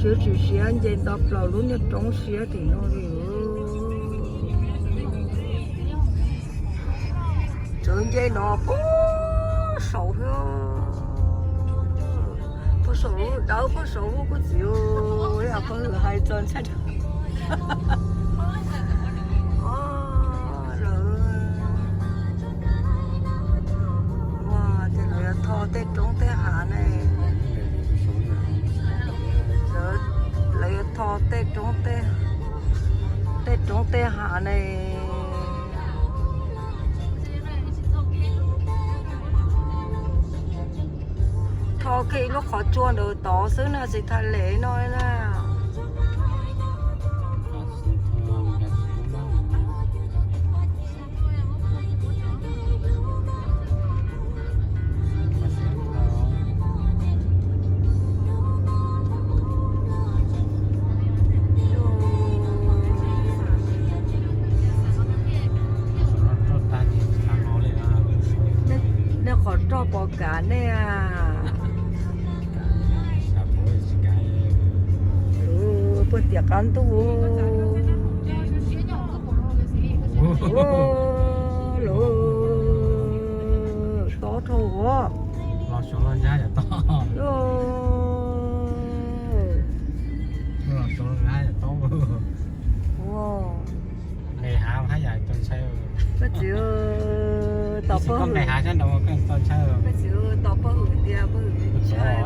Yuav tsum siav nce nto plaws lub niag roob siab tim no li. Txawm nce no puag saum, puag saum lub dawb, puag saum lub kuj txiv, yam pog hwm hais txog ntshai. Lawv, ua, ces lawv yuav tho tej roob tej hav ne. Lawv, lawv yuav tho tej roob tej, tej roob tej hav ne. Tho kiag ib lub qhov tsua ntawd tod xwb na, tsis thaj lem no na. Nej qhov roj pom kam nej a. Puag tias qab ntuj. Lawv tob dhau. Koj txiv, tos pog hwm, koj txiv, tos pog hwm tias pog hwm ntshai.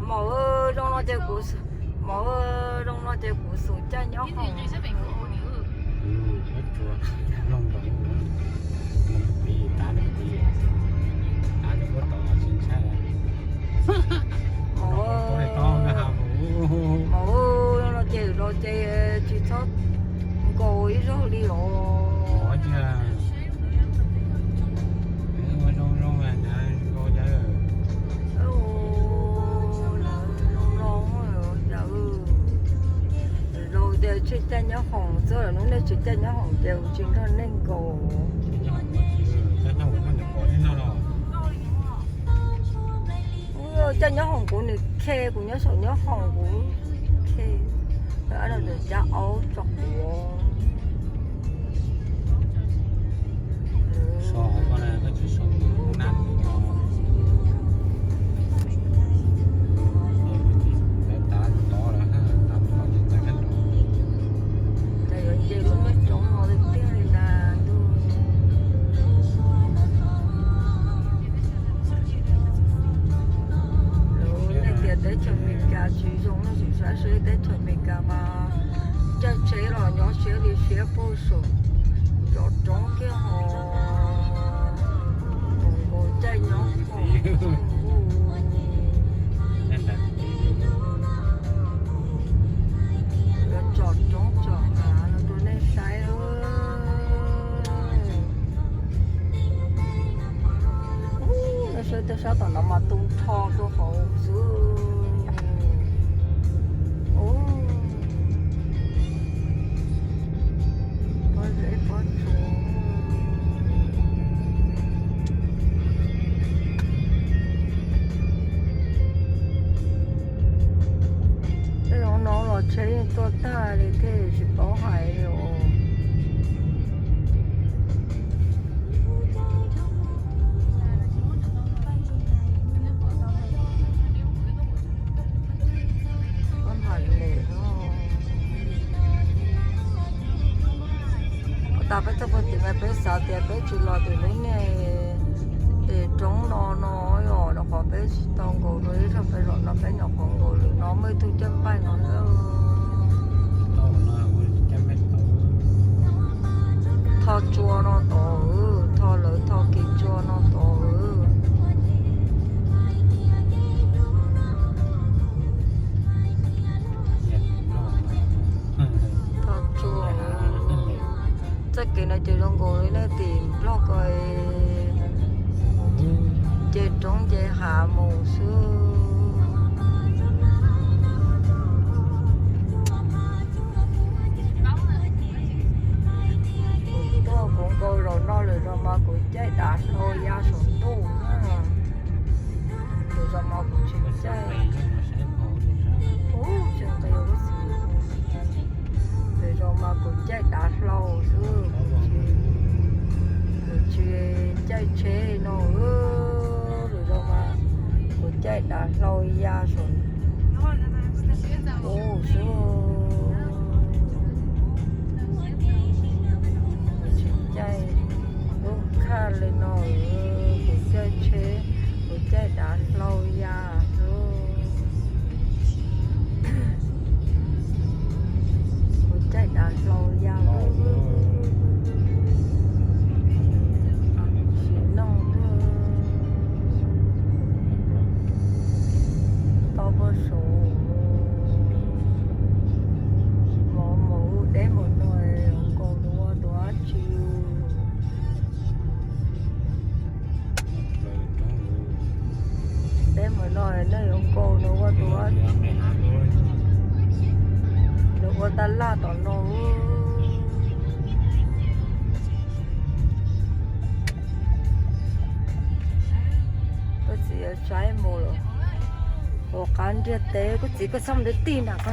Maum, zoo no ces kuv, maum, zoo no ces kuv xum caij nyob hoom. Maum, zoo no ces, zoo no ces tsis txhob nkaus ib zaug li os. Zoo tias tseg caij nyob hoom xwb, lwm hnub nej tsis caij nyob hoom ces kuv tsis nrog nej nkaus. Caij nyob hoom kuv nws khe, kuv nyob saum nyob hoom kuv khe. Ab, no tus cab aub tso quav. Cas yuav nce lub niag roob no tiag tiag li na ntuj. Lawv nej tias teb chaws Amelikas tsis zoo no, tsis saib seb teb chaws Amelikas mas caij tsheb los nyob siab li siab puag saum cov roob kiag hos, nkaus caij nyob hoom. Yuav tsom roob tsom hav no rau nej saib. Ub, nej saib tej sab tom no mas tu nrho rau hauv xwb. Ub, pob zeb pob tsuas. Tej no los tsheb yeej tuaj tag li thiab tsis paub hais li os. Ua tas peb txoj puag tim mas peb xav tias peb tsis los tim lub niag roob no no, yog rau qhov peb tsis tau nkaus rau ib zaug peb zaum no peb nyuam qhuav nkaus lwm no muaj ib tug caj npaig no na. Tho tsua no tod, tho lawv tho kev tsua no tod. Tho tsua. Txoj kev no ces zoo nkaus li nej tim Nplog ko, nce roob nce hav mus xwb. Kuv tuaj kuv nkaus zaum no lawm Zaum mas kuv caij dav hlau ya saum ntuj na. Lwm zaum mas kuv tsis caij. Ub, tsis nqis ua lub xwm. Lwm zaum mas kuv caij dav hlau xwb, kuv tsis caij tsheb no. Lwm zaum mas kuv caij dav hlau ya saum ntuj xwb. Kuv tsis caij lub khaj li no, kuv caij tsheb, kuv caij dav hlau ya xwb. Kuv caij dav hlau ya. Sim neej tau puag saum mov mus deb mus no, nkaus tus ua tus dab tsi. Deb mus no nej yuav nkaus nws ua tus, nws ua taj laj tom no. Koj txiv yuav saib mus lawm. Ua qab ntiaj teb, koj txiv koj txhob mus deb tij nram ko.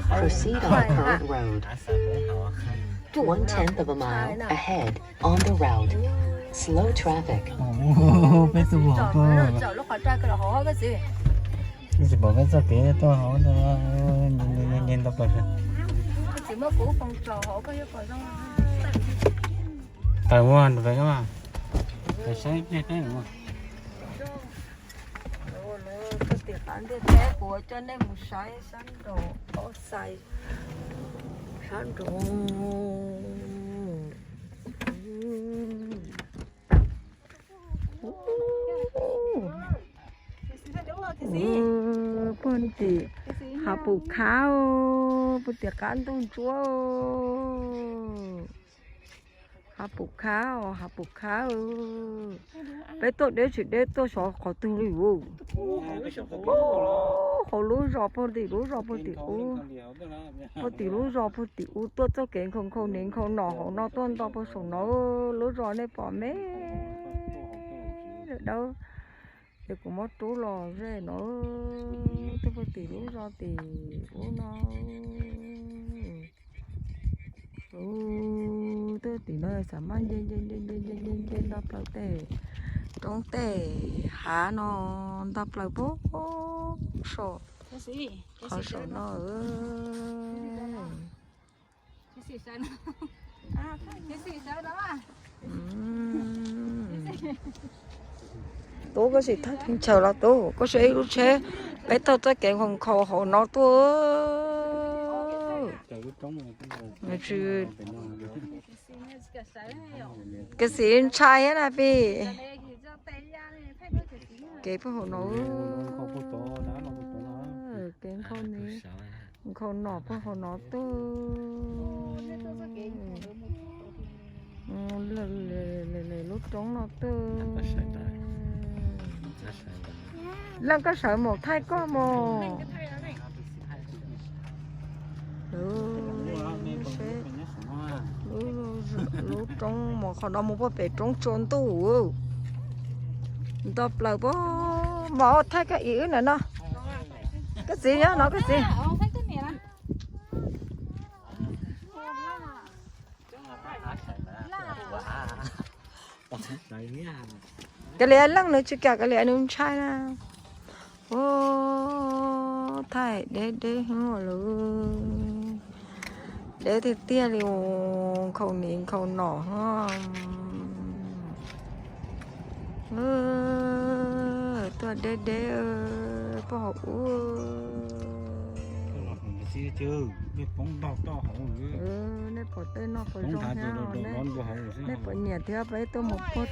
Proceed on current road. One tenth of a mile ahead on the route. Slow traffic. Peb tuaj hauv ko. Tsis pom peb txoj kev tuaj hauv ntag, nce nce nce ntau plaws. Tawm ua, tawm saib pliag peb mus. Koj tim qab ntiaj teb kuv coj nej mus saib sab nraum outside, sab nraum. Puag tim hav pum khab, puag tim qab ntuj ntsuab. Hav pum khab os, hav pum khab. Peb tuaj deb tsis deb tuaj xyov qhov twg li. Hauv lub zos puag tim lub zos puag tim ub, puag tim lub zos puag tim ub tuaj txoj kev nkhaus nkhaus niv nkhaus nom hauv no tuaj nto puag saum no. Lub zos nej pom me dawb. Ces kuv muab rub los ze no, tuaj puag tim lub zos tim ub no. Tuaj tim no xav mas nce nce nce nce nce nce nce nto plaws tej roob tej hav no, nto plaws puag saum, qhov saum no. Tub, koj sim thaj chaw los tub, koj saib ib lub tsheb, peb taug txoj kev nkhaus nkhaus hauv no tuaj. Koj sim ntshai thiab na pis. Kev puag hauv no, kev nkhaus niv nkhaus nom puag hauv no tuaj. Lub roob no tuaj. Leej koj sawv mus thaij koj mus. Lub roob mus qhov no mus puag pem roob tsua ntuj. Nto plaws puag, mos thaij koj ib wb ntawm no. Koj txiv nyob no koj txiv. Kav liam leej nws tsis kam, kav liam nws ntshai na. Ua thaij deb deb lawm, deb tiag tiag li, nkhaus niv nkhaus nom. Tuaj deb deb puag hauv ub. Nej pom tej no puas zoo thiab, nej puas nyiam thiab, peb tuaj mus puag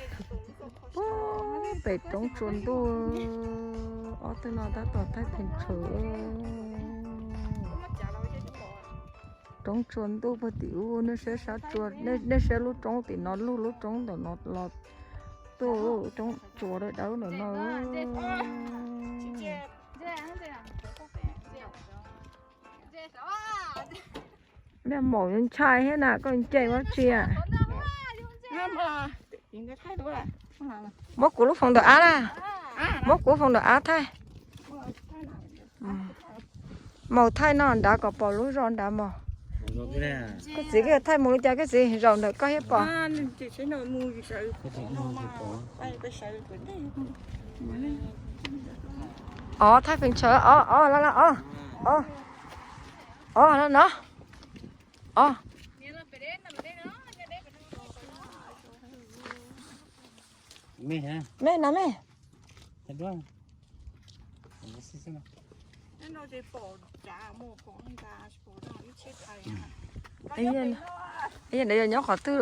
pem roob tsua ntuj, ob tug no tab tom thaij pheej tshwm. Roob tsua ntuj puag tim ub, nej saib sab tsua, nej saib lub roob tim no lug, lub roob ntawm no los tuaj, roob tsua dawb dawb ntawm no. Maum ntshai thiab na, koj nce ua tsi? Muab kuv lub foos ntawm av na, muab kuv foos ntawm av thaij. Maum thaij no nrad kom pom lub zos nrad mog. Koj txiv, koj thaij mus li cas koj txiv, zaum ntawm koj thiab pom. Os, thaij feem tshaw, os, os, los, los, os, os, los no. Os. Me na me. Ib yam ntawd yog nyob qhov twg?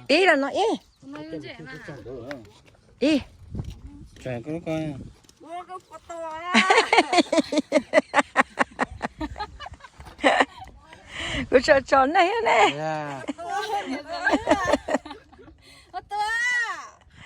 Ib los no ib. Ib. Kuv tso tso nej ne.